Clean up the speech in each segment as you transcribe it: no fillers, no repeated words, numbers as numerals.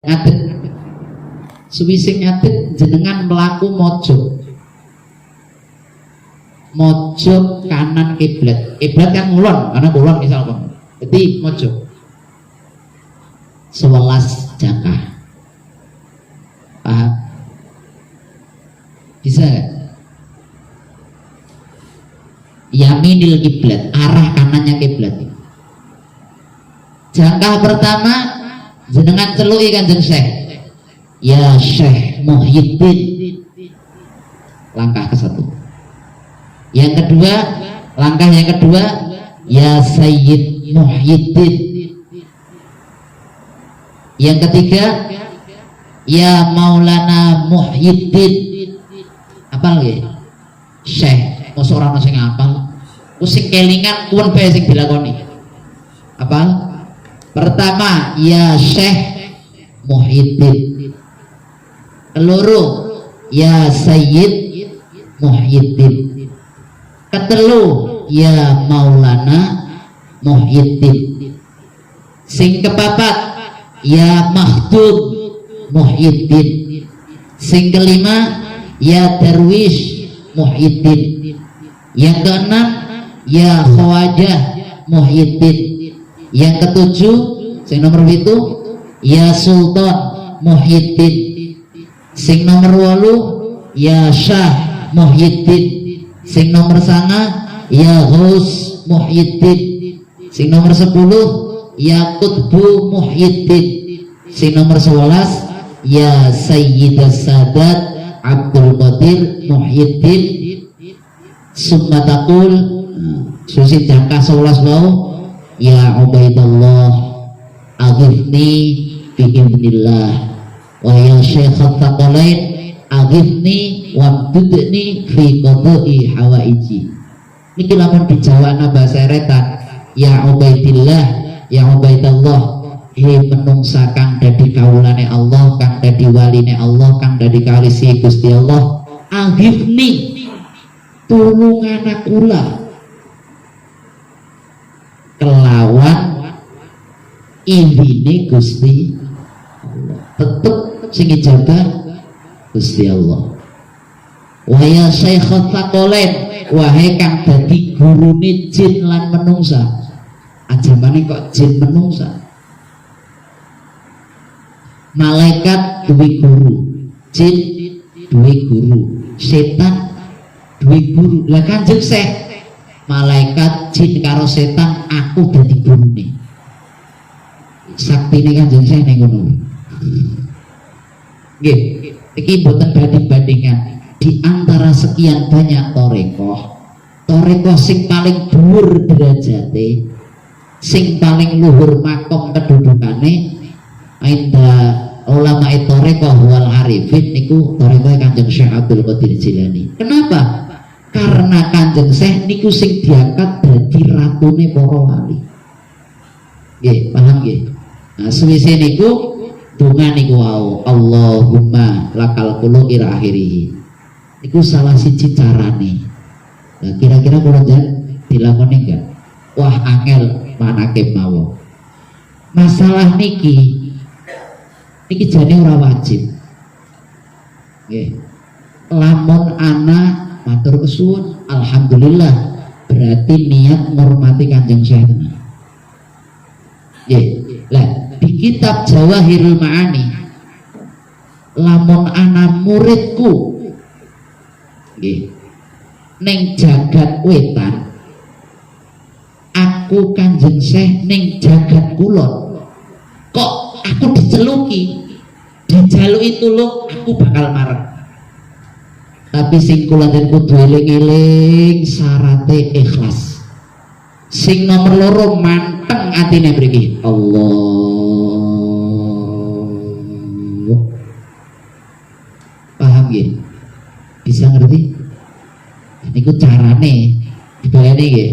Ngadeg. Suwise ngadeg, jenengan mlaku mojok. Mojok kanan kiblat. Kiblat kan ngulon, karena kulon misal kok. Jadi mojok. 11 jangkah. Paham? Bisa nggak? Yaminil kiblat, arah kanannya kiblat. Jangkah pertama jenengan celuki Kanjeng Syekh. Ya Syekh Muhyiddin. Langkah ke satu. Yang kedua, langkah yang kedua, Ya Sayyid Muhyiddin. Yang ketiga, Ya Maulana Muhyiddin. Apal nggih? Syekh, mosok ora ono sing apal. Ku sing kelingan kuwen bae sing dilakoni. Apal? Pertama, Ya Syekh Muhyiddin. Keloro, Ya Sayyid Muhyiddin. Ketelu, Ya Maulana Muhyiddin. Sing kepapat, Ya Makhdum Muhyiddin. Sing kelima, Ya Darwish Muhyiddin. Yang keenam, Ya Khawajah Muhyiddin. Yang ketujuh, sing nomor 7, Ya Sultan Muhyiddin. Sing nomor 8, Ya Syah Muhyiddin. Sing nomor 9, Ya Ghaus Muhyiddin. Sing nomor 10, Ya Qutbu Muhyiddin. Sing nomor 11, Ya Sayyidas Sadat Abdul Qadir Muhyiddin. Summa taqul, susi jangka 11 mau, Ya Ubaidallah aghithni bi idznillah wa ya Syekh Thaqalain aghithni wamdudni fi qada'i hawaiji. Niki lamun dijawabna bahasa eretan, ya Ubaidillah, ya Ubaidallah, he menungsa kang dadi kawulane Allah, kang dadi waline Allah, kang dadi kalisi Gusti Allah, aghithni, tulungana kula kelawan izine Gusti Allah. Tetep sing ijabah Gusti Allah. Wa ya Syekh Thaqalain, wahai kang dadi gurune jin lan menungsa. Ajamane kok jin menungsa. Malaikat duwe guru, jin duwe guru, setan duwe guru. Lah Kanjeng Syekh, malaikat, jin karo setan aku dadi gurune. Saktine Kanjeng Syekh ning ngono. Nggih, iki mboten banding-bandingan. Di antara sekian banyak torekoh, torekoh sing paling dhuwur derajate, sing paling luhur makom kedudukane inda ulama torekoh wal arifin niku torekoh Kanjeng Syekh Abdul Qadir Jilani. Kenapa? Karena Kanjeng Syekh niku sing diangkat dadi ratune para wali. Nggih, paham nggih? Nah, suwise niku donga niku wau, Allahumma lakal qulub ila akhirih. Niku salah siji carane. Nah, kira-kira kalau jangan dilakoni enggak? Wah, angel manake mawon. Masalah niki niki jane ora wajib. Nggih. Lamun ana matur kesuwun, alhamdulillah, berarti niat ngurmati Kanjeng Syekh tenan. Nggih. Lah, di kitab Jawahirul Ma'ani, lamun ana muridku nggih ning jagat wetan, aku Kanjeng Syekh ning jagat kulon, kok aku diceluki, dijaluki tulung, aku bakal marek. Tapi sing kula den kudu eling-eling, syarate ikhlas. Sing nomor loro, manteng atine mriki, Allah. Paham nggih? Bisa ngerti? Niku carane dibayani nggih,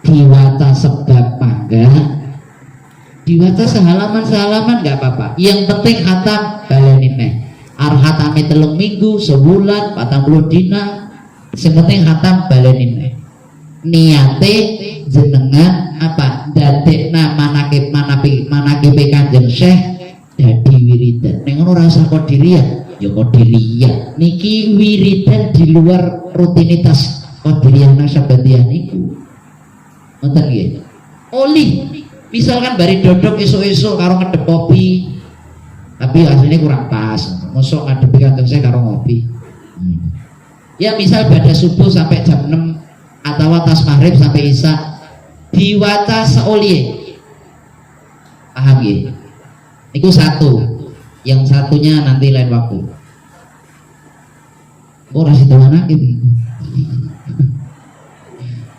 diwaca sebab mangga, diwaca sehalaman sehalaman nggak apa-apa, yang penting khatam, baleni neh. Arep khatame 3 minggu, sebulan, 40 dina, yang penting khatam, baleni neh. Niate jenengan apa? Dadekna manakib, manakib, manakibe Kanjeng Syekh dadi wiridan. ngono ora usah Qadiriyah. Ya Qadiriyah niki wiridan di luar rutinitas Qadiriyah Naqsyabandiyah niku. Ngoten nggih. Oli misalkan bari dodok esuk-esuk karo ngedep kopi, tapi aslinya kurang pas. Mosok ngadepi Kanjeng Syekh karo ngopi. Ya misal pada subuh sampai jam 6 atau atas maghrib sampai isya diwaca seolie, paham ya? Itu satu, yang satunya nanti lain waktu. Oh, rasi manakib,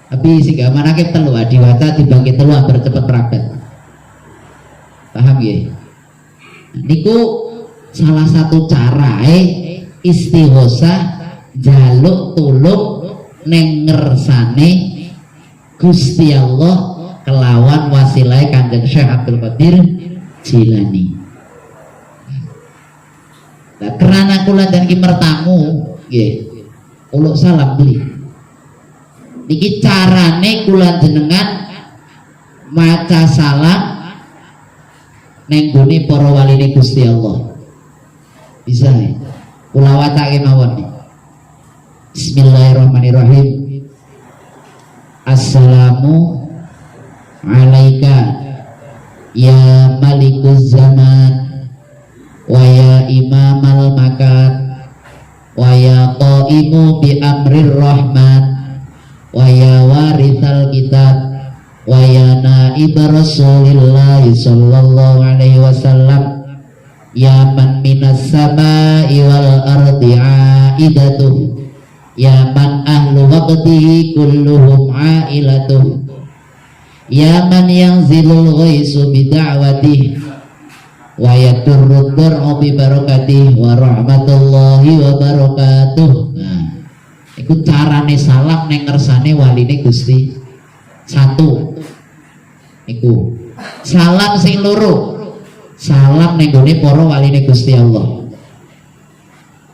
tapi sing gak manakib telu diwaca dibagi telu agar cepet praktek, paham ya? Niku salah satu cara istighosah, jaluk tulung neng ngersane Gusti Allah kelawan wasilah Kanjeng Syekh Abdul Qadir Jilani. Nah, karena kula dan ki mertamu nggih, uluk salam beli. Niki carane kula jenengan maca salam neng gone para waline Gusti Allah. Bisa ya? Kula wacake mawon nih. Bismillahirrahmanirrahim. Assalamu alaika ya malikuz zaman wa ya imamal makan wa ya qaimu bi amrir rahman wa ya warithal kitab wa ya naib rasulillah sallallahu alaihi wasallam, ya man minas samai wal ardi aidatuh, ya man ahlu waqtihi kulluhum ailatuh, ya man yanzilul ghaisu bida'watih wa yadurru dar'u bi barakatih wa rahmatullahi wa barakatuh. Nah, iku carane salam neng ngersane waline Gusti. Satu iku. Salam sing loro, salam neng gone para waline Gusti Allah.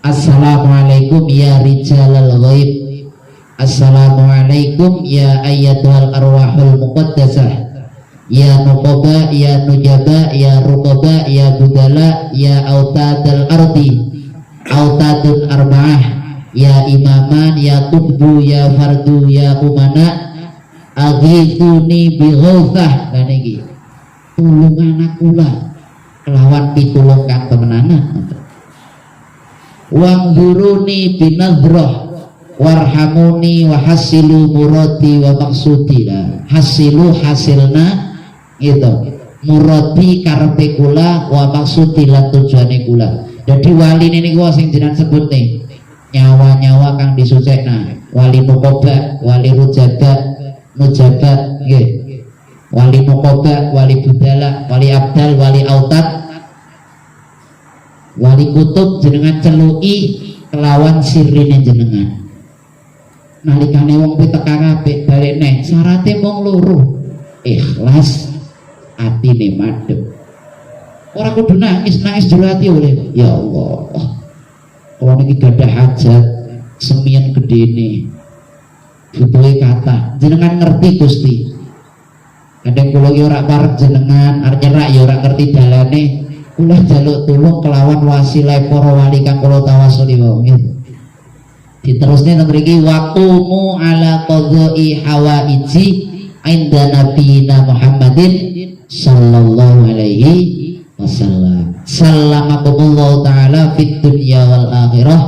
Assalamualaikum ya rijalal ghaib, assalamualaikum ya ayyatuhal arwahul muqaddasah, ya nuqaba, ya nujaba, ya ruqaba, ya budala, ya autadal ardi, autadun arba'ah, ya imaman, ya qutbu, ya fardu, ya umana, aghithuni bi ghauthah. Kan iki tulungan kula kelawan pitulung kang temenanan, wangzuruni binadroh warhamuni wa hasilu muradi wa maksudi. Lah, hasilu hasilna gitu, muradi karepe kula, wa maksudi lan tujuane kula. Jadi wali ini gua sing jenengan sebut nih, nyawa-nyawa kang disucekna, wali nukoba, wali rujaba, nujaba nggih, wali nukoba, wali budala, wali abdal, wali autad, wali kutub, jenengan celuki kelawan sirine jenengan. Nalikane wong kuwi teka kabeh balik neh, syarate mung loro: ikhlas, atine madhep, ora kudu nangis nangis jero ati oleh. Ya Allah, kula niki gadah hajat semian gedene, butuhe kata jenengan ngerti Gusti. Kadang kula ki ora parek jenengan, arep nyerak ya ora ngerti dalane, kula jaluk tulung kelawan wasilah para wali kang kula tawasuli wau gitu. Diterusne teng mriki, waqumu ala qadha'i hawaiji inda nabiyina Muhammadin sallallahu alaihi wasallam. Sallamakumullahu taala fid dunya wal akhirah.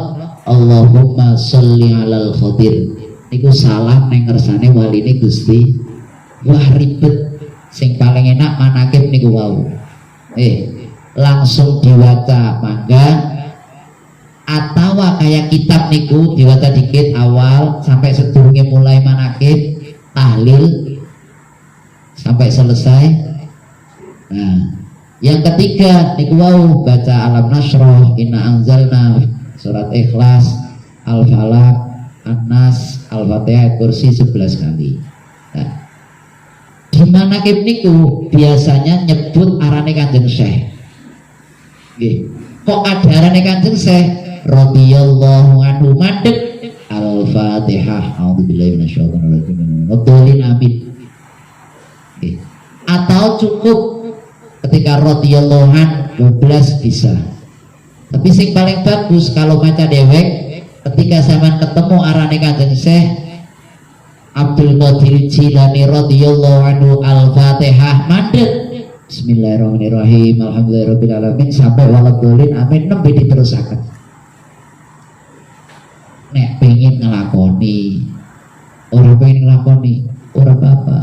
Allahumma sholli alal khadir. Niku salam neng ngersane waline Gusti. Wah, ribet. Sing paling enak manakib niku wau. Langsung diwaca mangga atau kayak kitab niku diwaca dikit awal sampai sedurunge mulai manakib, tahlil sampai selesai. Nah, yang ketiga niku wau, baca alam nasroh, inna anzalna, surat Ikhlas, Al-Falaq, An-Nas, Al-Fatihah, kursi 11 kali. Nah, di manakib niku biasanya nyebut arane Kanjeng Syekh. Nggih. Kok ada arane Kanjeng Syekh radhiyallahu anhu, mandek, Al-Fatihah, a'udzubillahi minasyaitonir rajim, amin. Nggih. Atau cukup ketika radhiyallahu an 12 bisa. Tapi sing paling bagus kalau maca dewek, ketika zaman ketemu arane Kanjeng Syekh Abdul Qadir Jilani radhiyallahu anhu, Al-Fatihah mandek, "Bismillahirrahmanirrahim, alhamdulillahirabbil alamin," sampai "waladhdallin amin", nembe diterusaken. Nek pengen ngelakoni, ora pengen ngelakoni ora apa-apa,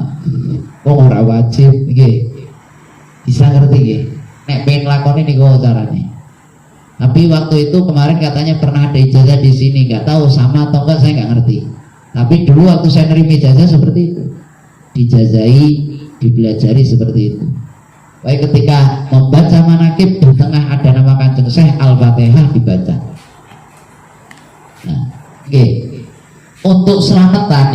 wong ora wajib nggih. Bisa ngerti nggih? Nek pengen ngelakoni niku carane. Tapi waktu itu kemarin katanya pernah ada ijazah di sini, nggak tahu sama atau enggak, saya nggak ngerti. Tapi dulu waktu saya nerima ijazah seperti itu, dijazai, dibelajari seperti itu. Baik, ketika membaca manakib di tengah ada nama Kanjeng Syekh, Al-Fatihah dibaca. Nah, oke. Untuk selamatan.